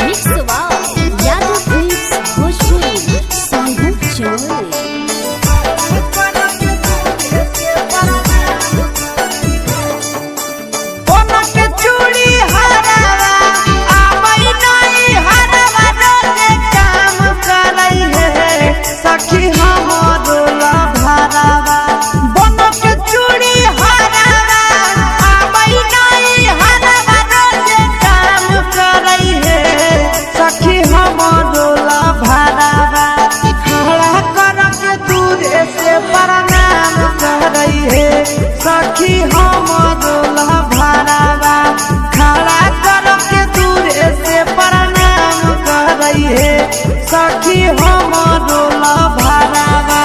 Mix wow Yadav films Bhojpuri Sonu Chaudhary. के चूड़ी हरावा आबै नहीं हरावा रोजे काम करै है सखी हमरो भरावा। बन के चूड़ी हरावा आबै नहीं हरावा रोजे काम करै है सखी हमरो भरावा। खड़ा कर के दूर से प्रणाम करै है सखी हमरो भरावा। खड़ा कर के दूर से प्रणाम करै है सखी हमरो भरावा।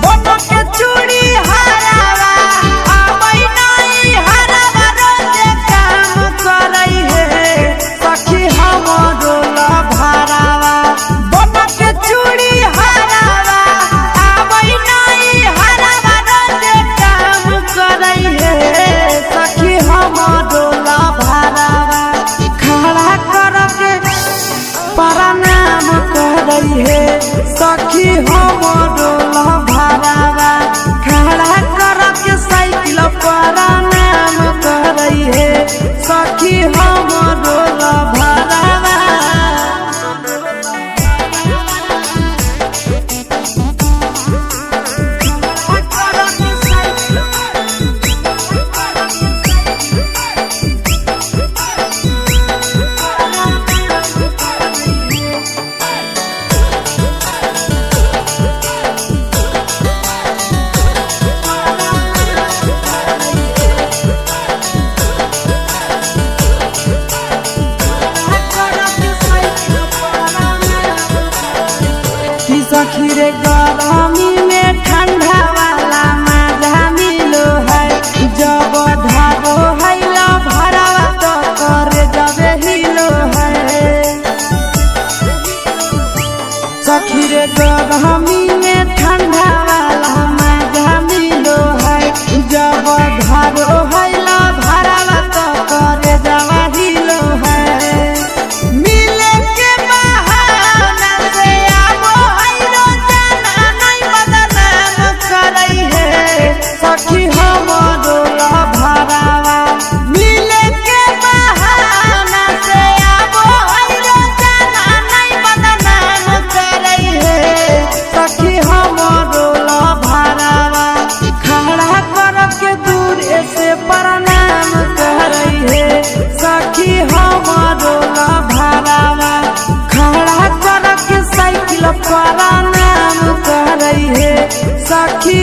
बन के चूड़ी हरावा आबै नहीं हरावा रोजे काम करै है सखी हमरो भरावा। बन के चूड़ी हरावा आबै नहीं हरावा रोजे काम करै है सखी हमरो भरावा। खड़ा कर के प्रणाम करै है सखी हमरो भरावा। खड़ा कर के साइकिल प्रणाम करै है सखी हमरो भरावा। कि सखी रे गरमी में ठंडा वाला मजा मिलो है जब धारो है ला भरावा तो कर जबे हिलो है। सखी रे गरमी में ठंडा वाला मजा मिलो है जब धारो है ला भरावा तो कर जबा हिलो है। मिले के बहाना से आवो है रोजाना नहीं बदनाम करै है सखी हमरो भरावा। मिले के बहाना से आवो है रोजाना नहीं बदनाम करै है सखी हमरो भरावा। खड़ा कर के दूर से प्रणाम करै है सखी हमरो भरावा। खड़ा कर के साइकिल प्रणाम करै है सखी।